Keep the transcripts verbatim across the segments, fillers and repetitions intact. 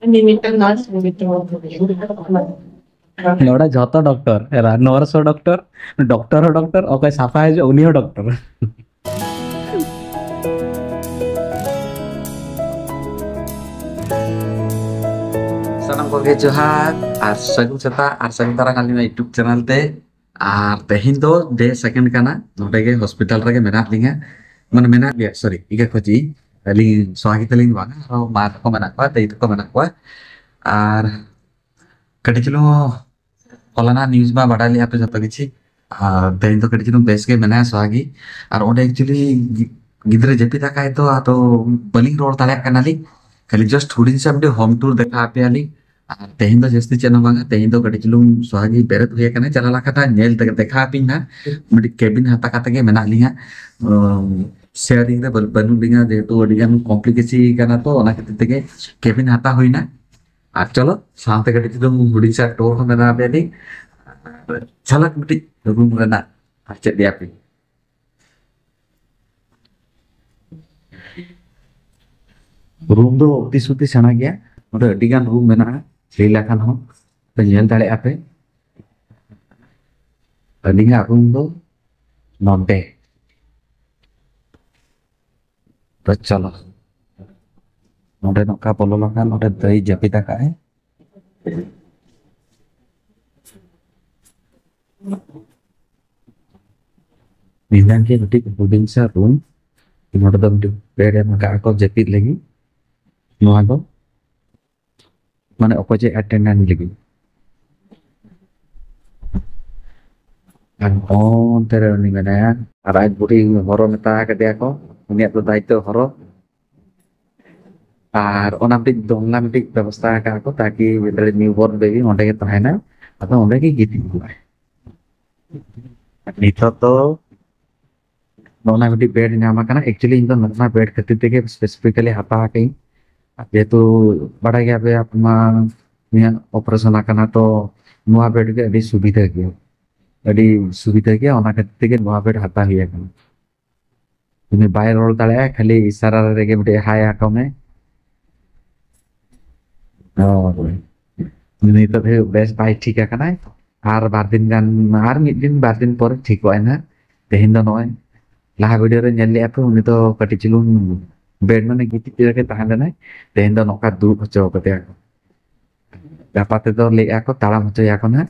ᱩᱱᱤ ᱢᱤᱫᱴᱟᱝ ᱱᱟᱨᱥ, ᱩᱱᱤ ᱢᱤᱫᱴᱟᱝ ᱱᱚᱰᱮ ᱡᱷᱚᱛᱚ ᱰᱚᱠᱴᱚᱨ, ᱱᱟᱨᱥ ᱦᱚᱸ ᱰᱚᱠᱴᱚᱨ, ᱰᱚᱠᱴᱚᱨ ᱦᱚᱸ ᱰᱚᱠᱴᱚᱨ, ᱚᱠᱚᱭ ᱥᱟᱯᱷᱟ ᱦᱤᱡᱩᱜ ᱩᱱᱤ ᱦᱚᱸ ᱰᱚᱠᱴᱚᱨ᱾ ᱥᱟᱱᱟᱢ ᱠᱚᱜᱮ ᱡᱚᱦᱟᱨ ᱟᱨ ᱥᱟᱹᱜᱩᱱ ᱥᱮᱛᱟᱜ ᱟᱨ ᱥᱟᱹᱜᱩᱱ ᱫᱟᱨᱟᱢ ᱟᱹᱞᱤᱧᱟᱜ YouTube ᱪᱮᱱᱮᱞ ᱛᱮ᱾ ᱟᱨ ᱛᱮᱦᱮᱧ ᱫᱚ ᱰᱮ ᱥᱮᱠᱮᱱᱰ ᱠᱟᱱᱟ, ᱱᱚᱰᱮ ᱜᱮ ᱦᱚᱥᱯᱤᱴᱟᱞ ᱨᱮᱜᱮ ᱢᱮᱱᱟᱜ ᱞᱤᱧᱟ, ᱢᱟᱱᱮ ᱢᱮᱱᱟᱜ ᱞᱮᱭᱟ, ᱥᱚᱨᱤ, ᱤᱠᱟᱹ ᱠᱷᱚᱡᱤ ᱟᱹᱞᱤᱧ ᱥᱚᱦᱟᱜᱤ ᱛᱟᱹᱞᱤᱧ ᱵᱟᱝᱟ, ᱟᱨᱚ ᱢᱟ ᱛᱟᱠᱚ ᱢᱮᱱᱟᱜ ᱠᱚᱣᱟ, ᱫᱟᱹᱭ ᱛᱟᱠᱚ ᱢᱮᱱᱟᱜ ᱠᱚᱣᱟ᱾ ᱟᱨ ᱠᱟᱹᱴᱤᱡ ᱪᱩᱞᱩᱝ ᱦᱚᱞᱟᱱᱟᱜ ᱱᱤᱭᱩᱡᱽ ᱢᱟ ᱵᱟᱰᱟᱭ ᱞᱮᱭᱟ ᱯᱮ ᱡᱚᱛᱚ ᱠᱤᱪᱷᱩ, ᱟᱨ ᱛᱮᱦᱮᱧ ᱫᱚ ᱠᱟᱹᱴᱤᱡ ᱪᱩᱞᱩᱝ ᱵᱮᱥ ᱜᱮ ᱢᱮᱱᱟᱭᱟ ᱥᱚᱦᱟᱜᱤ᱾ ᱟᱨ ᱚᱸᱰᱮ ᱮᱠᱪᱩᱭᱮᱞᱤ ᱜᱤᱫᱽᱨᱟᱹ ᱡᱟᱹᱯᱤᱫ ᱟᱠᱟᱫ ᱛᱚ ᱟᱫᱚ ᱵᱟᱹᱞᱤᱧ ᱨᱚᱲ ᱫᱟᱲᱮᱭᱟᱜ ᱠᱟᱱᱟᱞᱤᱧ, ᱠᱷᱟᱹᱞᱤ ᱡᱟᱥᱴ ᱦᱩᱰᱤᱧ ᱥᱮ ᱢᱤᱫᱴᱤᱡ ᱦᱳᱢ ᱴᱩᱨ ᱫᱮᱠᱷᱟ ᱟᱯᱮᱭᱟᱞᱤᱧ᱾ ᱟᱨ ᱛᱮᱦᱮᱧ ᱫᱚ ᱡᱟᱹᱥᱛᱤ ᱪᱮᱫ ᱦᱚᱸ ᱵᱟᱝᱟ, ᱛᱮᱦᱮᱧ ᱫᱚ ᱠᱟᱹᱴᱤᱡ ᱪᱩᱞᱩᱝ ᱥᱚᱦᱟᱜᱤ ᱵᱮᱨᱮᱫ ᱦᱩᱭ ᱟᱠᱟᱱᱟ, ᱪᱟᱞᱟᱣ ᱞᱮᱠᱷᱟᱱ ᱧᱮᱞ ᱛᱮᱜᱮ ᱫᱮᱠᱷᱟ ᱟᱯᱮᱭᱟᱧ ᱦᱟᱸᱜ᱾ ᱢᱤᱫᱴᱤᱡ ᱠᱮᱵᱤᱱ ᱦᱟᱛᱟᱣ ᱠᱟᱛᱮ ᱜᱮ ᱢᱮᱱᱟᱜ ᱞᱤᱧᱟ᱾ ᱥᱮᱭᱟᱨᱤᱝ ᱨᱮ ᱵᱟᱹᱱ- ᱵᱟᱹᱱᱩᱜ ᱞᱤᱧᱟ, ᱡᱮᱦᱮᱛᱩ ᱟᱹᱰᱤ ᱜᱟᱱ ᱠᱚᱢᱯᱞᱤᱠᱮᱥᱤ ᱠᱟᱱᱟ, ᱛᱚ ᱚᱱᱟ ᱠᱷᱟᱹᱛᱤᱨ ᱛᱮᱜᱮ ᱠᱮᱵᱤᱱ ᱦᱟᱛᱟᱣ ᱦᱩᱭᱱᱟ᱾ ᱟᱨ ᱪᱚᱞᱚ ᱥᱟᱶᱛᱮ ᱠᱟᱹᱴᱤᱡ ᱪᱩᱞᱩᱝ ᱦᱩᱰᱤᱧ ᱥᱮ ᱴᱩᱨ ᱦᱚᱸ ᱢᱮᱱᱟᱜ ᱟᱯᱮᱭᱟ ᱞᱤᱧ᱾ ᱟᱨ ᱡᱷᱟᱞᱟᱠ ᱢᱤᱫᱴᱤᱡ ᱨᱩᱢ ᱨᱮᱱᱟᱜ ᱟᱨ ᱪᱮᱫ ᱞᱟᱹᱭᱟ ᱯᱮ᱾ ᱨᱩᱢ ᱫᱚ ᱚᱛᱤ ᱥᱩᱛᱤ ᱥᱮᱬᱟ ᱜᱮᱭᱟ, ᱱᱚᱰᱮ ᱟᱹᱰᱤ ᱜᱟᱱ ᱨᱩᱢ ᱢᱮᱱᱟᱜᱼᱟ, ᱞᱟᱹᱭ ᱞᱮᱠᱷᱟᱱ ᱦᱚᱸ ᱯᱮ ᱧᱮᱞ ᱫᱟᱲᱮᱭᱟᱜᱼᱟ ᱯᱮ᱾ ᱟᱹᱞᱤᱧᱟᱜ ᱨᱩᱢ ᱫᱚ ᱱᱚᱰᱮ᱾ ᱛᱚ ᱪᱚᱞᱚ, ᱱᱚᱰᱮ ᱱᱚᱝᱠᱟ ᱵᱚᱞᱚ ᱞᱮᱱᱠᱷᱟᱱ ᱱᱚᱰᱮ ᱫᱟᱹᱭ ᱡᱟᱹᱯᱤᱫ ᱟᱠᱟᱫ ᱟᱭ᱾ ᱱᱤᱫᱟᱱ ᱜᱮ ᱢᱤᱫᱴᱤᱡ ᱦᱩᱰᱤᱧ ᱥᱟ ᱨᱩᱢ, ᱱᱚᱰᱮ ᱫᱚ ᱢᱤᱫᱴᱤᱡ ᱵᱮᱰ ᱮᱢ ᱟᱠᱟᱫ ᱠᱚ ᱡᱟᱹᱯᱤᱫ ᱞᱟᱹᱜᱤᱫ᱾ ᱱᱚᱣᱟ ᱫᱚ ᱢᱟᱱᱮ ᱚᱠᱚᱭ ᱪᱮᱫ ᱮᱴᱮᱱᱰᱮᱱᱴ ᱞᱟᱹᱜᱤᱫ᱾ ᱟᱨ ᱚᱱᱛᱮ ᱨᱮ ᱩᱱᱤ ᱢᱮᱱᱟᱭᱟ, ᱟᱨ ᱟᱡ ᱵᱩᱰᱷᱤ ᱦᱚᱨᱚ ᱢᱮᱛᱟ ᱠᱟᱫᱮᱭᱟ ᱠᱚ, ᱩᱱᱤᱭᱟᱜ ᱫᱚ ᱫᱟᱭᱤᱛᱛᱚ ᱦᱚᱨᱚ᱾ ᱟᱨ ᱚᱱᱟ ᱢᱤᱫᱴᱤᱡ ᱫᱚᱞᱱᱟ ᱢᱤᱫᱴᱤᱡ ᱵᱮᱵᱚᱥᱛᱷᱟ ᱟᱠᱟᱫ ᱠᱚ, ᱛᱟᱠᱤ ᱱᱤᱭᱩ ᱵᱚᱨᱱ ᱵᱮᱵᱤ ᱚᱸᱰᱮ ᱜᱮ ᱛᱟᱦᱮᱱᱟ, ᱟᱫᱚ ᱚᱸᱰᱮ ᱜᱮ ᱜᱤᱛᱤᱡ ᱠᱚᱜᱼᱟᱭ᱾ ᱱᱤᱛᱚᱜ ᱫᱚ ᱱᱚᱜᱼᱚ ᱱᱟ ᱢᱤᱫᱴᱤᱡ ᱵᱮᱰ ᱧᱟᱢ ᱟᱠᱟᱱᱟ᱾ ᱮᱠᱪᱩᱭᱮᱞᱤ ᱤᱧ ᱫᱚ ᱱᱚᱜᱼᱚ ᱱᱟ ᱵᱮᱰ ᱠᱷᱟᱹᱛᱤᱨ ᱛᱮᱜᱮ ᱥᱯᱮᱥᱤᱯᱷᱤᱠᱟᱞᱤ ᱦᱟᱛᱟᱣ ᱟᱠᱟᱫᱟᱹᱧ᱾ ᱡᱮᱦᱮᱛᱩ ᱵᱟᱲᱟᱭ ᱜᱮᱭᱟ ᱯᱮ ᱟᱯᱮ ᱢᱟ, ᱤᱧᱟᱹᱜ ᱚᱯᱟᱨᱮᱥᱚᱱ ᱟᱠᱟᱱᱟ, ᱛᱚ ᱱᱚᱣᱟ ᱵᱮᱰ ᱜᱮ ᱟᱹᱰᱤ ᱥᱩᱵᱤᱫᱷᱟ ᱜᱮᱭᱟ, ᱟᱹᱰᱤ ᱥᱩᱵᱤᱫᱷᱟ ᱜᱮᱭᱟ᱾ ᱚᱱᱟ ᱠᱷᱟᱹᱛᱤᱨ ᱛᱮᱜᱮ ᱱᱚᱣᱟ ᱵᱮᱰ ᱦᱟᱛᱟᱣ ᱦᱩᱭ ᱟᱠᱟᱱᱟ᱾ ᱩᱱᱤ ᱵᱟᱭ ᱨᱚᱲ ᱫᱟᱲᱮᱭᱟᱜᱼᱟ, ᱠᱷᱟᱹᱞᱤ ᱤᱥᱟᱨᱟ ᱨᱮᱜᱮ ᱢᱤᱫᱴᱮᱡ ᱦᱟᱭ ᱟᱠᱚ ᱢᱮ᱾ ᱦᱳᱭ᱾ ᱱᱤᱛᱚᱜ ᱫᱷᱟᱹᱵᱤᱡ ᱵᱮᱥ ᱵᱟᱭ ᱴᱷᱤᱠ ᱟᱠᱟᱱᱟᱭ᱾ ᱟᱨ ᱵᱟᱨ ᱫᱤᱱ ᱜᱟᱱ, ᱟᱨ ᱢᱤᱫ ᱫᱤᱱ ᱵᱟᱨ ᱫᱤᱱ ᱯᱚᱨᱮ ᱴᱷᱤᱠᱚᱜ ᱟᱭ ᱱᱟᱦᱟᱜ᱾ ᱛᱮᱦᱮᱧ ᱫᱚ ᱱᱚᱜᱼᱚᱭ ᱞᱟᱦᱟ ᱵᱷᱤᱰᱤᱭᱳ ᱨᱮ ᱧᱮᱞ ᱞᱮᱜᱼᱟ ᱯᱮ, ᱩᱱᱤ ᱫᱚ ᱠᱟᱹᱴᱤᱡ ᱪᱩᱞᱩᱝ ᱵᱮᱰ ᱢᱟᱱᱮ ᱜᱤᱛᱤᱡ ᱨᱮᱜᱮ ᱛᱟᱦᱮᱸ ᱞᱮᱱᱟᱭ᱾ ᱛᱮᱦᱮᱧ ᱫᱚ ᱱᱚᱝᱠᱟ ᱫᱩᱲᱩᱵ ᱦᱚᱪᱚ ᱠᱟᱫᱮᱭᱟ ᱠᱚ᱾ ᱜᱟᱯᱟ ᱛᱮᱫᱚ ᱞᱟᱹᱭᱮᱜᱼᱟ ᱠᱚ ᱛᱟᱲᱟᱢ ᱦᱚᱪᱚᱭᱟ ᱠᱚ ᱱᱟᱦᱟᱜ᱾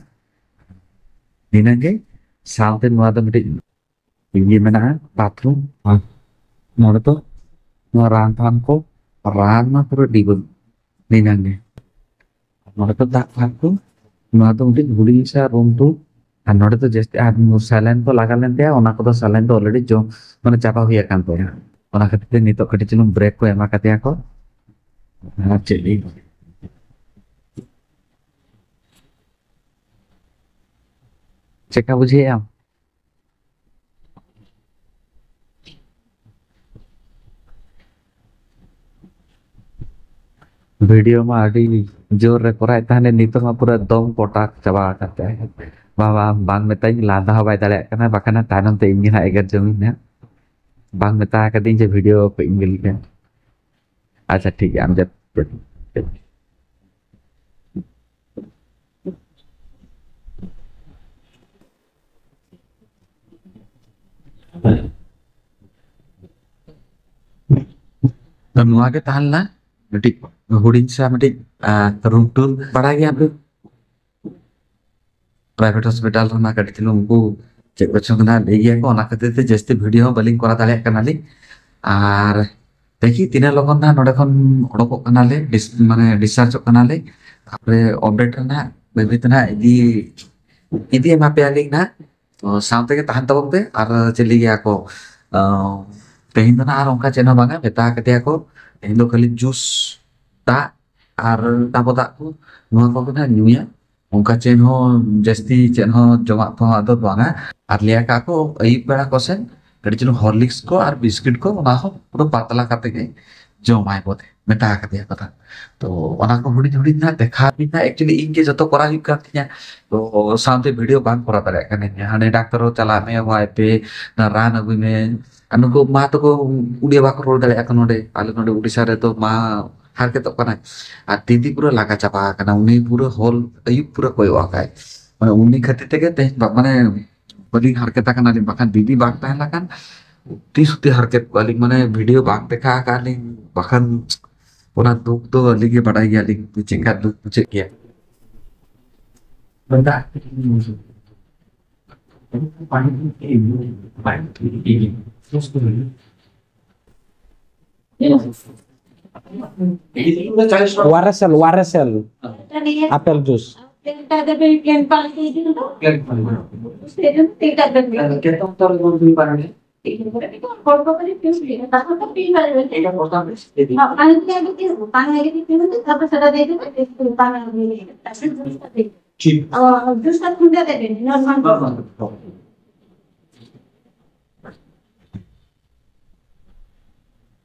ᱫᱷᱤᱱᱟᱹᱝ ᱜᱮ᱾ ᱥᱟᱶᱛᱮ ᱱᱚᱣᱟ ᱫᱚ ᱢᱤᱫᱴᱤᱡ ᱤᱭᱟᱹ ᱢᱮᱱᱟᱜᱼᱟ, ᱵᱟᱛᱷᱨᱩᱢ᱾ ᱟᱨ ᱱᱚᱰᱮ ᱫᱚ ᱱᱚᱣᱟ ᱨᱟᱱ ᱯᱷᱟᱱ ᱠᱚ, ᱨᱟᱱ ᱢᱟ ᱯᱩᱨᱟᱹ ᱰᱤᱵᱟᱹ ᱫᱷᱤᱱᱟᱹᱝ ᱜᱮ᱾ ᱱᱚᱰᱮ ᱫᱚ ᱫᱟᱜ ᱯᱷᱟᱱ ᱠᱚ, ᱱᱚᱣᱟ ᱫᱚ ᱢᱤᱫᱴᱤᱡ ᱦᱩᱰᱤᱧ ᱥᱟ ᱨᱩᱢ ᱴᱩ᱾ ᱟᱨ ᱱᱚᱰᱮ ᱫᱚ ᱡᱟᱹᱥᱛᱤ ᱟᱨ ᱥᱟᱞᱟᱭᱤᱱ ᱠᱚ ᱞᱟᱜᱟᱣ ᱞᱮᱱ ᱛᱟᱭᱟ, ᱚᱱᱟ ᱠᱚᱫᱚ ᱥᱟᱞᱟᱭᱤᱱ ᱫᱚ ᱚᱞᱨᱮᱰᱤ ᱡᱚᱢ ᱢᱟᱱᱮ ᱪᱟᱵᱟ ᱦᱩᱭ ᱟᱠᱟᱱ ᱛᱟᱭᱟ᱾ ᱚᱱᱟ ᱠᱷᱟᱹᱛᱤᱨ ᱛᱮ ᱱᱤᱛᱚᱜ ᱠᱟᱹᱴᱤᱡ ᱪᱩᱞᱩᱝ ᱵᱨᱮᱠ ᱠᱚ ᱮᱢᱟ ᱠᱟᱫᱮᱭᱟ ᱠᱚ᱾ ᱟᱨ ᱪᱮᱫ ᱞᱟᱹᱭ? ᱪᱮᱫᱠᱟ ᱵᱩᱡᱷᱟᱹᱣᱮᱫ ᱟᱢ? ᱵᱷᱤᱰᱤᱭᱳ ᱢᱟ ᱟᱹᱰᱤ ᱡᱳᱨ ᱨᱮ ᱠᱚᱨᱟᱣᱮᱫ ᱛᱟᱦᱮᱱ, ᱱᱤᱛᱚᱜ ᱢᱟ ᱯᱩᱨᱟᱹ ᱫᱚᱢ ᱯᱚᱴᱟ ᱪᱟᱵᱟ ᱟᱠᱟᱫ ᱛᱟᱭ᱾ ᱵᱟᱵᱟ ᱵᱟᱝ ᱢᱮᱛᱟᱧ, ᱞᱟᱸᱫᱟ ᱦᱚᱸ ᱵᱟᱭ ᱫᱟᱲᱮᱭᱟᱜ ᱠᱟᱱᱟ, ᱵᱟᱠᱷᱟᱱ ᱛᱟᱭᱱᱚᱢ ᱛᱮ ᱤᱧ ᱜᱮ ᱱᱟᱦᱟᱜ ᱮᱜᱮᱨ ᱡᱚᱝ ᱤᱧ ᱱᱟᱦᱟᱜ᱾ ᱵᱟᱝ ᱢᱮᱛᱟ ᱟᱠᱟᱫᱤᱧ ᱡᱮ ᱵᱷᱤᱰᱤᱭᱳ ᱠᱚ ᱤᱧ ᱜᱮ ᱞᱮᱠᱟ᱾ ᱟᱪᱪᱷᱟ, ᱴᱷᱤᱠ ᱜᱮᱭᱟ, ᱟᱢ ᱡᱟᱹᱯᱤᱫ᱾ ᱛᱚ, ᱱᱚᱣᱟ ᱜᱮ ᱛᱟᱦᱮᱸ ᱞᱮᱱᱟ ᱢᱤᱫᱴᱤᱡ ᱦᱩᱰᱤᱧ ᱥᱟ ᱢᱤᱫᱴᱤᱡ, ᱟᱸ, ᱨᱩᱢ ᱴᱩᱨ᱾ ᱵᱟᱲᱟᱭ ᱜᱮᱭᱟ ᱯᱮ, ᱯᱨᱟᱭᱵᱷᱮᱴ ᱦᱚᱥᱯᱤᱴᱟᱞ ᱨᱮᱱᱟᱜ ᱠᱟᱹᱴᱤᱡ ᱪᱩᱞᱩᱝ ᱩᱱᱠᱩ ᱪᱮᱫ ᱠᱚᱪᱚᱝ ᱠᱟᱱᱟ ᱞᱟᱹᱭ ᱜᱮᱭᱟ ᱠᱚ, ᱚᱱᱟ ᱠᱷᱟᱹᱛᱤᱨ ᱛᱮ ᱡᱟᱹᱥᱛᱤ ᱵᱷᱤᱰᱤᱭᱳ ᱦᱚᱸ ᱵᱟᱹᱞᱤᱧ ᱠᱚᱨᱟᱣ ᱫᱟᱲᱮᱭᱟᱜ ᱠᱟᱱᱟᱞᱤᱧ᱾ ᱟᱨ ᱫᱮᱠᱷᱤ ᱛᱤᱱᱟᱹᱜ ᱞᱚᱜᱚᱱ ᱱᱟᱦᱟᱜ ᱱᱚᱰᱮ ᱠᱷᱚᱱ ᱚᱰᱚᱠᱚᱜ ᱠᱟᱱᱟᱞᱮ, ᱰᱤᱥ-, ᱢᱟᱱᱮ ᱰᱤᱥᱪᱟᱨᱡᱚᱜ ᱠᱟᱱᱟᱞᱮ, ᱛᱟᱨᱯᱚᱨᱮ ᱟᱯᱰᱮᱴ ᱨᱮ ᱱᱟᱦᱟᱜ ᱵᱟᱹᱭ ᱵᱟᱹᱭ ᱛᱮ ᱱᱟᱦᱟᱜ ᱤᱫᱤ, ᱤᱫᱤ ᱮᱢᱟ ᱯᱮᱭᱟᱞᱤᱧ ᱱᱟᱦᱟᱜ᱾ ᱛᱚ, ᱥᱟᱶ ᱛᱮᱜᱮ ᱛᱟᱦᱮᱱ ᱛᱟᱵᱚᱱ ᱯᱮ᱾ ᱟᱨ ᱪᱮᱫ ᱞᱟᱹᱭ ᱜᱮᱭᱟ ᱠᱚ, ᱟᱸ, ᱛᱮᱦᱮᱧ ᱫᱚ ᱱᱟᱦᱟᱜ ᱟᱨ ᱚᱱᱠᱟ ᱪᱮᱫ ᱦᱚᱸ ᱵᱟᱝᱟ, ᱢᱮᱛᱟ ᱠᱟᱫᱮᱭᱟ ᱠᱚ ᱛᱮᱦᱮᱧ ᱫᱚ ᱠᱷᱟᱹᱞᱤ ᱡᱩᱥ, ᱫᱟᱜ ᱟᱨ ᱰᱟᱵᱚ ᱫᱟᱜ ᱠᱚ, ᱱᱚᱣᱟ ᱠᱚᱜᱮ ᱱᱟᱦᱟᱜ ᱧᱩᱭᱟ᱾ ᱚᱱᱠᱟ ᱪᱮᱫ ᱦᱚᱸ ᱡᱟᱹᱥᱛᱤ ᱪᱮᱫ ᱦᱚᱸ ᱡᱚᱢᱟᱜ ᱠᱚᱦᱚᱸ ᱟᱫᱚ ᱵᱟᱝᱟ᱾ ᱟᱨ ᱞᱟᱹᱭ ᱟᱠᱟᱫ ᱠᱚ ᱟᱹᱭᱩᱵ ᱵᱮᱲᱟ ᱠᱚ ᱥᱮᱫ ᱠᱟᱹᱴᱤᱡ ᱪᱩᱞᱩᱝ ᱦᱚᱨᱞᱤᱠᱥ ᱠᱚ ᱟᱨ ᱵᱤᱥᱠᱤᱴ ᱠᱚ, ᱚᱱᱟ ᱦᱚᱸ ᱯᱩᱨᱟᱹ ᱯᱟᱛᱞᱟ ᱠᱟᱛᱮ ᱜᱮ ᱡᱚᱢᱟᱭ ᱵᱚᱞᱮ, ᱢᱮᱛᱟ ᱟᱠᱟᱫᱮᱭᱟ ᱠᱟᱛᱷᱟ᱾ ᱛᱚ ᱚᱱᱟ ᱠᱚ ᱦᱩᱰᱤᱧ ᱦᱩᱰᱤᱧ ᱱᱟᱜ ᱫᱮᱠᱷᱟᱣ ᱟᱹᱫᱤᱧᱟ, actually ᱤᱧ ᱜᱮ ᱡᱚᱛᱚ ᱠᱚᱨᱟᱣ ᱦᱩᱭᱩᱜ ᱠᱟᱱ ᱛᱤᱧᱟ᱾ ᱛᱚ ᱥᱟᱶᱛᱮ ᱵᱷᱤᱰᱤᱭᱳ ᱵᱟᱝ ᱠᱚᱨᱟᱣ ᱫᱟᱲᱮᱭᱟᱜ ᱠᱟᱹᱱᱟᱹᱧ᱾ ᱦᱟᱸᱰᱮ ᱰᱟᱠᱛᱟᱨ ᱚᱲᱟᱜ ᱪᱟᱞᱟᱜ ᱢᱮ, ᱦᱚᱦᱚᱣᱟᱭ ᱯᱮ, ᱚᱱᱟ ᱨᱟᱱ ᱟᱹᱜᱩᱭ ᱢᱮ᱾ ᱟᱨ ᱱᱩᱠᱩ ᱢᱟ ᱛᱟᱠᱚ ᱩᱰᱤᱭᱟ ᱵᱟᱠᱚ ᱨᱚᱲ ᱫᱟᱲᱮᱭᱟᱜ ᱠᱟᱱᱟ ᱱᱚᱰᱮ, ᱟᱞᱮ ᱱᱚᱰᱮ ᱩᱰᱤᱥᱟ ᱨᱮᱫᱚ ᱢᱟ ᱦᱟᱨᱠᱮᱛᱚᱜ ᱠᱟᱱᱟᱭ᱾ ᱟᱨ ᱫᱤᱫᱤ ᱯᱩᱨᱟᱹ ᱞᱟᱸᱜᱟ ᱪᱟᱵᱟ ᱟᱠᱟᱱᱟ, ᱩᱱᱤ ᱯᱩᱨᱟᱹ ᱦᱚᱞ ᱟᱹᱭᱩᱵ ᱯᱩᱨᱟᱹ ᱠᱚᱭᱚᱜ ᱟᱠᱟᱭ᱾ ᱢᱟᱱᱮ ᱩᱱᱤ ᱠᱷᱟᱹᱛᱤᱨ ᱛᱮᱜᱮ ᱛᱮᱦᱮᱧ ᱵᱟ-, ᱢᱟᱱᱮ ᱵᱟᱹᱞᱤᱧ ᱦᱟᱨᱠᱮᱛ ᱟᱠᱟᱱᱟᱞᱤᱧ, ᱵᱟᱠᱷᱟᱱ ᱫᱤᱫᱤ ᱵᱟᱝ ᱛᱟᱦᱮᱸ ᱞᱮᱠᱷᱟᱱ ᱛᱤᱥ ᱩᱛᱤ ᱦᱟᱨᱠᱮᱛ ᱠᱚᱜᱼᱟ ᱞᱤᱧ, ᱢᱟᱱᱮ ᱵᱷᱤᱰᱤᱭᱳ ᱵᱟᱝ ᱫᱮᱠᱷᱟ ᱟᱠᱟᱫ ᱞᱤᱧ, ᱵᱟᱠᱷᱟᱱ ᱚᱱᱟ ᱫᱩᱠ ᱫᱚ ᱟᱹᱞᱤᱧ ᱜᱮ ᱵᱟᱰᱟᱭ ᱜᱮᱭᱟᱞᱤᱧ ᱪᱮᱫᱠᱟ ᱫᱩᱠ ᱵᱩᱡᱷᱟᱹᱜ ᱜᱮᱭᱟ᱾ ওয়ারেসেল, ওয়ারেসেল, আপেল জুস। ঠিক।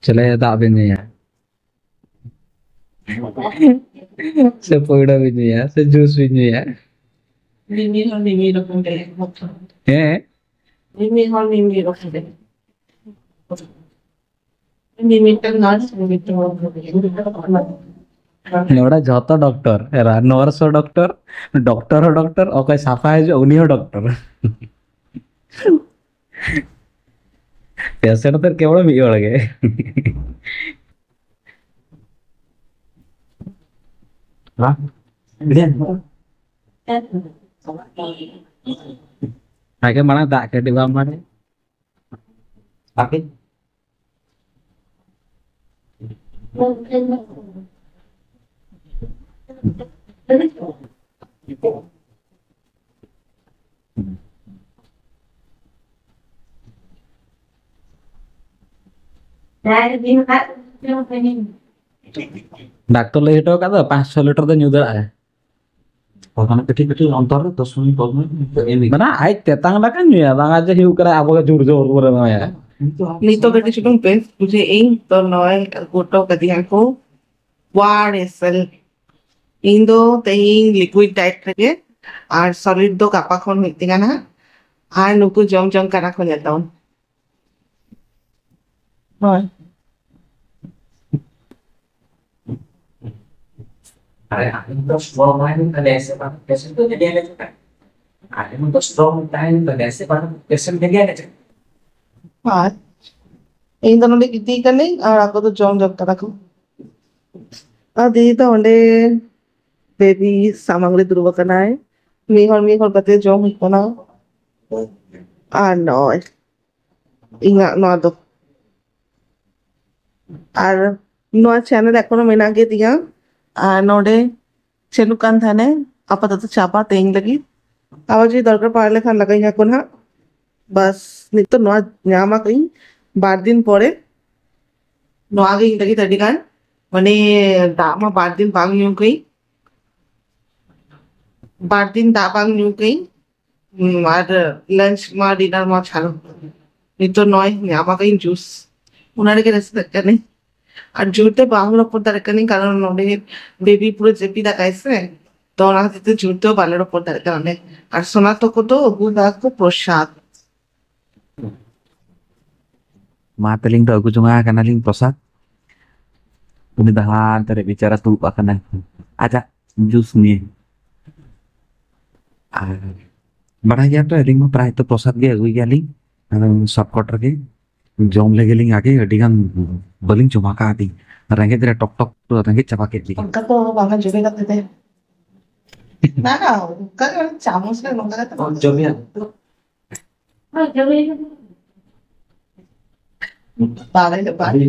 ᱪᱮᱫ ᱞᱮᱠᱟ ᱫᱟᱜ ᱵᱮᱱ ᱧᱩᱭᱟ? ᱥᱮ ᱯᱟᱹᱣᱲᱟᱹ ᱵᱤᱱ ᱧᱩᱭᱟ, ᱥᱮ ᱡᱩᱥ ᱵᱤᱱ ᱧᱩᱭᱟ? ᱢᱤᱢᱤᱫ ᱦᱚᱲ ᱢᱤᱢᱤᱫ ᱨᱚᱠᱚᱢ ᱜᱮ᱾ ᱦᱮᱸ? ᱢᱤᱢᱤᱫ ᱦᱚᱲ ᱢᱤᱢᱤᱫ ᱨᱚᱠᱚᱢ ᱜᱮ᱾ ᱢᱤᱢᱤᱫᱴᱟᱝ ᱱᱟᱨᱥ, ᱢᱤᱢᱤᱫᱴᱟᱝ ᱦᱚᱲ᱾ ᱱᱚᱰᱮ ᱡᱷᱚᱛᱚ ᱰᱚᱠᱴᱚᱨ, ᱱᱟᱨᱥ ᱦᱚᱸ ᱰᱚᱠᱴᱚᱨ, ᱰᱚᱠᱴᱚᱨ ᱦᱚᱸ ᱰᱚᱠᱴᱚᱨ, ᱚᱠᱚᱭ ᱥᱟᱯᱷᱟ ᱦᱤᱡᱩᱜ ᱩᱱᱤ ᱦᱚᱸ ᱰᱚᱠᱴᱚᱨ᱾ ᱯᱮᱥᱮᱱᱴ ᱫᱚ ᱠᱮᱵᱚᱞ ᱢᱤᱫ ᱦᱚᱲ ᱜᱮ᱾ ᱟᱜᱮ ᱢᱟᱲᱟᱝ ᱫᱟᱜ ᱠᱟᱹᱴᱤᱡ ᱵᱟᱢ ᱵᱟᱲᱟᱭᱟ? ᱟᱯᱮ? ᱰᱟᱠᱛᱚᱨ ᱞᱟᱹᱭ ᱦᱚᱴᱚ ᱟᱠᱟᱫ ᱫᱚ ᱯᱟᱸᱪ ᱪᱷᱚ ᱞᱤᱴᱟᱨ ᱫᱚ ᱧᱩ ᱫᱟᱲᱮᱭᱟᱜᱼᱟᱭ᱾ ᱚᱱᱟ ᱠᱟᱹᱴᱤᱡ ᱠᱟᱹᱴᱤᱡ ᱚᱱᱛᱚᱨ ᱨᱮ ᱫᱚᱥ ᱢᱤᱱᱤᱴ, ᱯᱚᱱᱨᱚ ᱢᱤᱱᱤᱴ ᱮᱢ ᱦᱩᱭᱩᱜᱼᱟ᱾ ᱢᱟᱱᱮ ᱟᱡ ᱛᱮᱛᱟᱝ ᱞᱮᱠᱷᱟᱱ ᱧᱩᱭᱟ, ᱵᱟᱝ ᱟᱡ ᱡᱮ ᱦᱩᱭᱩᱜ ᱠᱟᱱᱟ ᱟᱵᱚ ᱜᱮ ᱡᱳᱨ ᱡᱳᱨ ᱵᱚᱱ ᱮᱢᱟᱭᱟ᱾ ᱱᱤᱛᱚᱜ ᱠᱟᱹᱴᱤᱡ ᱪᱩᱞᱩᱝ ᱵᱮᱥ ᱵᱩᱡᱷᱟᱹᱣ ᱤᱧ ᱛᱚ, ᱱᱚᱜᱼᱚᱭ ᱜᱚᱴᱚ ᱠᱟᱫᱤᱧᱟ ᱠᱚ ᱣᱟᱨ ᱮᱥ ᱮᱞ᱾ ᱤᱧ ᱫᱚ ᱛᱮᱦᱮᱧ ᱞᱤᱠᱩᱭᱤᱰ ᱰᱟᱭᱮᱴ ᱨᱮᱜᱮ, ᱟᱨ ᱥᱚᱞᱤᱰ ᱫᱚ ᱜᱟᱯᱟ ᱠᱷᱚᱱ ᱦᱩᱭᱩᱜ ᱛᱤᱧᱟ ᱱᱟᱦᱟᱜ᱾ ᱟᱨ ᱱᱩᱠᱩ ᱡᱚᱢ ᱡᱚᱝ ᱠᱟᱱᱟ ᱠᱚ ᱱᱤᱛᱚᱝ᱾ ᱦᱳᱭ᱾ ᱟᱨᱮ, ᱟᱢ ᱫᱚ ᱥᱴᱨᱚᱝ ᱛᱟᱦᱮᱱ ᱛᱟᱞᱮᱭᱟ ᱥᱮ ᱵᱟᱝ? ᱯᱮᱥᱮᱱᱴ ᱫᱚ ᱧᱮᱧᱮᱞ ᱦᱤᱡᱩᱜ ᱠᱟᱱᱟ᱾ ᱟᱨ ᱮᱢᱚᱱ ᱫᱚ ᱥᱴᱨᱚᱝ ᱛᱟᱦᱮᱱ ᱛᱟᱞᱮᱭᱟ ᱥᱮ ᱵᱟᱝ? ᱯᱮᱥᱮᱱᱴ ᱧᱮᱧᱮᱞ ᱦᱤᱡᱩᱜ ᱠᱟᱱᱟ᱾ ᱟᱨ ᱤᱧ ᱫᱚ ᱱᱚᱰᱮ ᱜᱤᱛᱤᱡ ᱠᱟᱹᱱᱟᱹᱧ ᱟᱨ ᱟᱠᱚ ᱫᱚ ᱡᱚᱢ ᱡᱚᱢ ᱠᱟᱱᱟ ᱠᱚ᱾ ᱟᱨ ᱫᱤᱫᱤ ᱫᱚ ᱚᱸᱰᱮ ᱵᱮᱵᱤ ᱥᱟᱢᱟᱝ ᱨᱮ ᱫᱩᱲᱩᱵ ᱟᱠᱟᱱᱟᱭ᱾ ᱢᱤᱫ ᱦᱚᱲ ᱢᱤᱫ ᱦᱚᱲ ᱠᱟᱛᱮ ᱡᱚᱢ ᱦᱩᱭᱩᱜ ᱠᱟᱱᱟ᱾ ᱟᱨ ᱱᱚᱜᱼᱚᱭ ᱤᱧᱟᱹᱜ ᱱᱚᱣᱟ ᱫᱚ, ᱟᱨ ᱱᱚᱣᱟ ᱪᱮᱱᱮᱞ ᱮᱠᱷᱚᱱᱳ ᱢᱮᱱᱟᱜ ᱜᱮ ᱛᱤᱧᱟ᱾ ᱟᱨ ᱱᱚᱰᱮ ᱪᱟᱹᱞᱩᱜ ᱠᱟᱱ ᱛᱟᱦᱮᱱᱟ, ᱟᱯᱟᱛᱚᱛᱚ ᱪᱟᱵᱟ ᱛᱮᱦᱮᱧ ᱞᱟᱹᱜᱤᱫ᱾ ᱟᱵᱟᱨ ᱡᱩᱫᱤ ᱫᱚᱨᱠᱟᱨ ᱯᱟᱲᱟᱣ ᱞᱮᱠᱷᱟᱱ ᱞᱟᱜᱟᱣ ᱤᱧᱟ ᱠᱚ ᱱᱟᱦᱟᱜ᱾ ᱵᱟᱥ, ᱱᱤᱛᱚᱜ ᱱᱚᱣᱟ ᱧᱟᱢ ᱟᱠᱟᱫᱟᱹᱧ ᱵᱟᱨ ᱫᱤᱱ ᱯᱚᱨᱮ᱾ ᱱᱚᱣᱟ ᱜᱮ ᱤᱧ ᱞᱟᱹᱜᱤᱫ ᱟᱹᱰᱤ ᱜᱟᱱ, ᱢᱟᱱᱮ, ᱫᱟᱜ ᱢᱟ ᱵᱟᱨ ᱫᱤᱱ ᱵᱟᱝ ᱧᱩ ᱠᱟᱹᱧ, ᱵᱟᱨ ᱫᱤᱱ ᱫᱟᱜ ᱵᱟᱝ ᱧᱩ ᱠᱟᱹᱧ᱾ ᱦᱩᱸ, ᱟᱨ ᱞᱟᱧᱪ ᱢᱟ, ᱰᱤᱱᱟᱨ ᱢᱟ ᱪᱷᱟᱲᱚ᱾ ᱱᱤᱛᱚᱜ ᱱᱚᱜᱼᱚᱭ ᱧᱟᱢ ᱟᱠᱟᱫᱟᱹᱧ ᱡᱩᱥ, ᱚᱱᱟ ᱨᱮᱜᱮ ᱨᱟᱹᱥᱠᱟᱹᱜ ᱠᱟᱹᱱᱟᱹᱧ᱾ ᱟᱨ ᱡᱳᱨ ᱛᱮ ᱵᱟᱝ ᱨᱚᱯᱚᱲ ᱫᱟᱲᱮᱭᱟᱜ ᱠᱟᱹᱱᱟᱹᱧ, ᱠᱟᱨᱚᱱ ᱱᱚᱰᱮ ᱵᱮᱵᱤ ᱯᱩᱨᱟᱹ ᱡᱟᱹᱯᱤᱫ ᱟᱠᱟᱭ ᱥᱮ, ᱛᱚ ᱚᱱᱟ ᱠᱷᱟᱹᱛᱤᱨ ᱛᱮ ᱡᱳᱨ ᱛᱮ ᱵᱟᱞᱮ ᱨᱚᱯᱚᱲ ᱫᱟᱲᱮᱭᱟᱜ ᱠᱟᱱᱟ ᱱᱚᱰᱮ᱾ ᱟᱨ ᱥᱳᱱᱟ ᱛᱟᱠᱚ ᱫᱚ ᱟᱹᱜᱩ ᱞᱮᱫᱟ ᱠᱚ ᱯᱨᱚᱥᱟᱫ᱾ ᱢᱟ ᱛᱟᱹᱞᱤᱧ ᱫᱚ ᱟᱹᱜᱩ ᱡᱚᱝᱟ ᱟᱠᱟᱱᱟᱞᱤᱧ ᱯᱨᱚᱥᱟᱫ᱾ ᱩᱱᱤ ᱫᱚ ᱦᱟᱱᱛᱮ ᱨᱮ ᱵᱮᱪᱟᱨᱟ ᱫᱩᱲᱩᱵ ᱟᱠᱟᱱᱟᱭ ᱟᱡᱟᱜ ᱡᱩᱥ ᱱᱤᱭᱮ᱾ ᱟᱨ ᱵᱟᱲᱟᱭ ᱜᱮᱭᱟ ᱯᱮ, ᱟᱹᱞᱤᱧ ᱢᱟ ᱯᱨᱟᱭ ᱛᱚ ᱯᱨᱚᱥᱟᱫ ᱜᱮ ᱟᱹᱜᱩᱭ ᱜᱮᱭᱟᱞᱤᱧ᱾ ᱟᱫᱚ ᱥᱚᱨᱴᱠᱟᱴ ᱨᱮᱜᱮ ᱡᱚᱢ ᱞᱮᱜᱮ ᱞᱤᱧ ᱟᱜᱮ, ᱟᱹᱰᱤ ᱜᱟᱱ ᱵᱟᱹᱞᱤᱧ ᱡᱚᱢᱟ ᱟᱠᱟᱫ ᱛᱤᱧ, ᱨᱮᱸᱜᱮᱡ ᱨᱮ ᱴᱚᱠ ᱴᱚᱠ ᱨᱮᱸᱜᱮᱡ ᱪᱟᱵᱟ ᱠᱮᱫ ᱞᱤᱧᱟ᱾ ᱚᱱᱠᱟ ᱫᱚ ᱵᱟᱝᱟ ᱡᱚᱢᱮ ᱠᱟᱛᱮ ᱛᱮ᱾ ᱵᱟᱝᱟ, ᱚᱱᱠᱟ ᱜᱮ ᱪᱟᱢᱚᱪ ᱨᱮ ᱱᱚᱝᱠᱟ ᱠᱟᱛᱮ ᱵᱟᱝ᱾ ᱡᱚᱢᱮᱭᱟ᱾ ᱵᱟᱞᱮ ᱵᱟᱞᱮ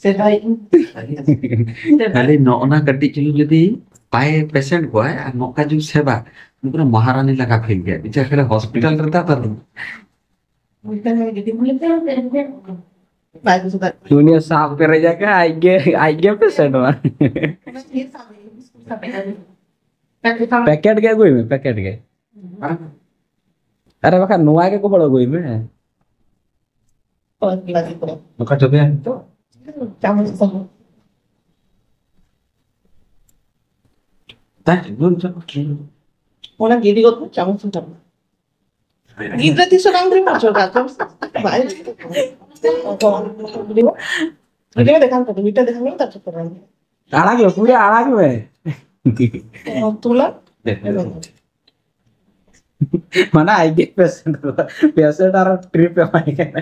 ᱥᱮᱫᱟᱭ᱾ ᱠᱷᱟᱹᱞᱤ ᱱᱚᱜᱼᱱᱟ ᱠᱟᱹᱴᱤᱡ ᱪᱩᱞᱩᱝ ᱡᱩᱫᱤ ᱵᱟᱭ ᱯᱮᱥᱮᱱᱴ ᱠᱚᱣᱟᱭ ᱟᱨ ᱱᱚᱝᱠᱟ ᱡᱩᱫᱤ ᱥᱮᱵᱟ, ᱩᱱᱤ ᱯᱩᱨᱟᱹ ᱢᱚᱦᱟᱨᱟᱱᱤ ᱞᱮᱠᱟ ᱯᱷᱤᱞ ᱜᱮᱭᱟ᱾ ᱵᱤᱪᱟᱹᱨ ᱠᱷᱟᱹᱞᱤ ᱦᱚᱥᱯᱤᱴᱟᱞ ᱨᱮ ᱛᱟᱯᱟᱨ ᱵᱟᱭ ᱵᱩᱡᱷᱟᱹᱣ ᱫᱟᱲᱮᱭᱟᱜ ᱠᱟᱱᱟ᱾ ᱩᱱᱤᱭᱟᱜ ᱥᱟᱵ ᱯᱮᱨᱮᱡ ᱟᱠᱟᱫ, ᱟᱡ ᱜᱮ, ᱟᱡ ᱜᱮ ᱯᱮᱥᱮᱱᱴᱚᱜᱼᱟ᱾ ᱚᱱᱟ ᱜᱮ ᱥᱟᱵ ᱮ, ᱵᱤᱥᱠᱩᱴ ᱥᱟᱵ ᱮ᱾ ᱯᱮᱠᱮᱴ ᱜᱮ ᱟᱹᱜᱩᱭ ᱢᱮ, ᱯᱮᱠᱮᱴ ᱜᱮ᱾ ᱟᱨ ᱵᱟᱠᱷᱟᱱ ᱱᱚᱣᱟ ᱜᱮ ᱜᱚᱦᱚᱲ ᱟᱹᱜᱩᱭ ᱢᱮ᱾ ᱦᱳᱭ, ᱞᱟᱹᱜᱤᱫ ᱫᱚ᱾ ᱱᱚᱝᱠᱟ ᱪᱚᱵᱮᱭᱟ ᱱᱤᱛᱚᱜ? ᱪᱟᱢᱚᱪ ᱥᱟᱵ᱾ ᱛᱟᱭ, ᱱᱩᱱ ᱪᱚ᱾ ᱚᱱᱟ ᱜᱤᱰᱤ ᱜᱚᱫ ᱢᱮ, ᱪᱟᱢᱚᱪ ᱥᱟᱵ᱾ ᱜᱤᱫᱽᱨᱟᱹ ᱛᱤᱥ ᱦᱚᱸ ᱵᱟᱝ ᱦᱩᱭᱩᱜᱼᱟ, ᱪᱚ, ᱵᱟᱭ᱾ ᱜᱤᱫᱽᱨᱟᱹ ᱫᱮᱠᱷᱟᱣ ᱠᱟᱛᱮ, ᱢᱤᱫᱴᱟᱝ ᱫᱮᱠᱷᱟᱣ ᱢᱮ, ᱛᱟᱨᱯᱚᱨ ᱯᱮᱨᱮᱡ ᱢᱮ᱾ ᱟᱲᱟᱜ ᱢᱮ, ᱯᱩᱨᱟᱹ ᱟᱲᱟᱜ ᱢᱮ᱾ ᱛᱩᱞᱟ᱾ ᱢᱟᱱᱮ ᱟᱡ ᱜᱮ ᱯᱮᱥᱮᱱᱴ ᱫᱚ, ᱯᱮᱥᱮᱱᱴ ᱟᱨ ᱴᱨᱤᱯ ᱮᱢᱟᱭ ᱠᱟᱱᱟ᱾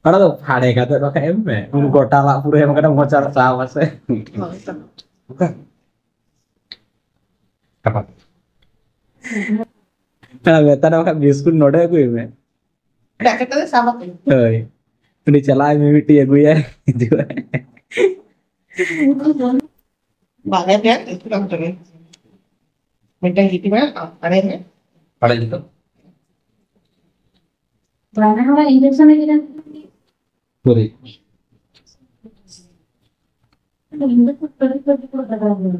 ᱚᱱᱟ ᱫᱚ ᱯᱷᱟᱲᱮ ᱠᱟᱛᱮ ᱵᱟᱠᱷᱟᱡ ᱮᱢ ᱢᱮ᱾ ᱩᱱ ᱜᱚᱴᱟ ᱞᱟᱜ ᱯᱩᱨᱟᱹ ᱮᱢ ᱠᱟᱛᱮ ᱢᱚᱪᱟ ᱨᱮ ᱥᱟᱵ ᱟᱥᱮ᱾ ᱦᱳᱭ ᱛᱚ᱾ ᱚᱱᱠᱟ᱾ ᱦᱮᱸ, ᱢᱮᱛᱟ ᱫᱮ ᱵᱟᱠᱷᱟᱡ ᱵᱤᱥᱠᱩᱴ ᱱᱚᱰᱮ ᱟᱹᱜᱩᱭ ᱢᱮ᱾ ᱰᱟᱠᱛᱟᱨ ᱫᱚ ᱥᱟᱵ ᱟᱠᱚ᱾ ᱦᱳᱭ᱾ ᱩᱱᱤ ᱪᱟᱞᱟᱜ ᱟᱭ, ᱢᱤᱢᱤᱫᱴᱤᱡ ᱟᱹᱜᱩᱭᱟᱭ, ᱦᱤᱡᱩᱜ ᱟᱭ᱾ ᱵᱟᱨᱭᱟ ᱯᱮᱭᱟ ᱤᱥᱠᱩᱞ ᱟᱢ ᱛᱚᱵᱮ᱾ ᱢᱤᱫᱴᱟᱝ ᱜᱤᱛᱤᱡ ᱢᱮ, ᱟᱨᱮ ᱢᱮ᱾ ᱟᱲᱮ ᱡᱩᱛᱟᱹ? ᱵᱟᱝᱟ, ᱦᱚᱲᱟᱜ injection ᱮ ᱠᱮᱫᱟ᱾ ᱯᱩᱨᱤ᱾ ᱤᱧ ᱫᱚ ᱠᱷᱩᱵ ᱠᱟᱹᱴᱤᱡ ᱠᱟᱹᱴᱤᱡ ᱠᱚ ᱞᱟᱜᱟᱣ ᱠᱟᱱᱟ᱾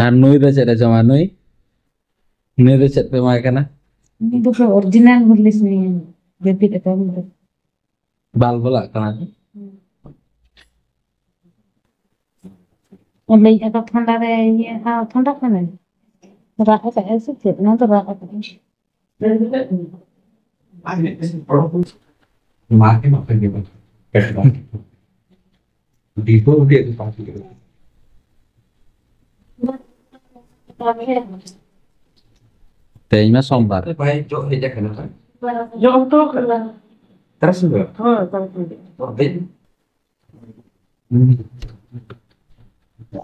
ᱟᱨ ᱱᱩᱭ ᱫᱚ ᱪᱮᱫ ᱮ ᱡᱚᱢᱟ? ᱱᱩᱭ, ᱱᱩᱭ ᱫᱚ ᱪᱮᱫ ᱯᱮ ᱮᱢᱟᱭ ᱠᱟᱱᱟ? ᱩᱱᱤ ᱫᱚ original ᱦᱚᱨᱞᱤᱠᱥ ᱧᱩᱭᱟ, ᱡᱟᱹᱯᱤᱫ ᱟᱠᱟᱫ ᱫᱚ᱾ ᱵᱟᱞ ᱵᱟᱞᱟᱜ ᱠᱟᱱᱟ᱾ ᱞᱟᱹᱭ ᱟᱠᱚ ᱴᱷᱟᱱᱰᱟ ᱨᱮ ᱤᱭᱟᱹ, ᱦᱮᱸ, ᱴᱷᱟᱱᱰᱟ ᱠᱟᱱᱟᱭ᱾ ᱨᱟᱜ ᱟᱠᱟᱫ ᱟᱭ ᱥᱮ ᱪᱮᱫ? ᱚᱱᱟ ᱫᱚ ᱨᱟᱜ ᱟᱠᱟᱫ ᱟᱭ᱾ ᱛᱮᱦᱮᱧ ᱢᱟ ᱥᱳᱢᱵᱟᱨ᱾ ᱵᱟᱭ ᱡᱚᱜ ᱦᱮᱡ ᱟᱠᱟᱱᱟ, ᱵᱟᱝ? ᱡᱚᱜ ᱦᱚᱴᱚ ᱠᱟᱱᱟ᱾ ᱛᱟᱨᱟᱥᱤᱧ ᱵᱮᱲᱟ? ᱦᱳᱭ, ᱛᱟᱨᱟᱥᱤᱧ ᱵᱮᱲᱟ᱾ ᱛᱚ, ᱦᱮᱡ ᱮᱱ᱾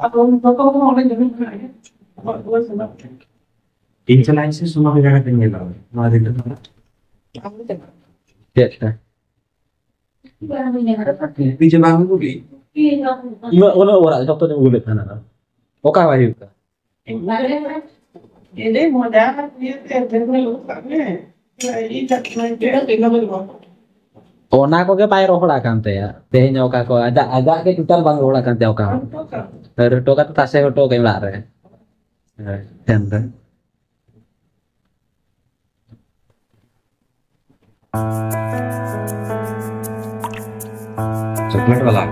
ᱟᱫᱚ ᱡᱚᱛᱚ ᱦᱚᱲ ᱚᱸᱰᱮ ᱧᱮᱞ ᱢᱮᱱᱟᱜ ᱜᱮᱭᱟ᱾ ᱤᱧ ᱪᱟᱞᱟᱜ ᱟᱹᱧ ᱥᱮ ᱥᱳᱢᱟᱨ ᱡᱟᱭᱜᱟ ᱛᱮᱧ ᱧᱮᱞᱟ᱾ ᱱᱚᱣᱟ ᱫᱤᱱ ᱫᱚ ᱛᱟᱦᱞᱮ᱾ ᱪᱮᱫ ᱛᱮ? ᱤᱧ ᱪᱟᱞᱟᱜ ᱟᱹᱧ᱾ ᱩᱱᱟᱹᱜ, ᱩᱱᱟᱹᱜ ᱚᱲᱟᱜ ᱡᱚᱛᱚ ᱧ ᱟᱹᱜᱩ ᱞᱮᱫ ᱛᱟᱦᱮᱱᱟ᱾ ᱚᱠᱟ ᱵᱟᱭ ᱦᱩᱭᱩᱜ ᱠᱟᱱᱟ? ᱚᱱᱟ ᱠᱚᱜᱮ ᱵᱟᱭ ᱨᱚᱦᱚᱲ ᱟᱠᱟᱱ ᱛᱟᱭᱟ᱾ ᱛᱮᱦᱮᱧ ᱚᱠᱟ ᱠᱚ ᱟᱡᱟᱜ, ᱟᱡᱟᱜ ᱜᱮ ᱴᱳᱴᱟᱞ ᱵᱟᱝ ᱨᱚᱦᱚᱲ ᱟᱠᱟᱱ ᱛᱟᱭᱟ ᱚᱠᱟ ᱦᱚᱸ᱾ ᱦᱚᱴᱚ ᱠᱟᱛᱮ ᱛᱟᱥᱮ ᱦᱚᱴᱚ ᱠᱟᱜ ᱚᱲᱟᱜ ᱨᱮ᱾ ᱦᱮᱸ, ᱴᱷᱮᱱ ᱨᱮ᱾ ᱪᱚᱠᱞᱮᱴ ᱵᱟᱞᱟ᱾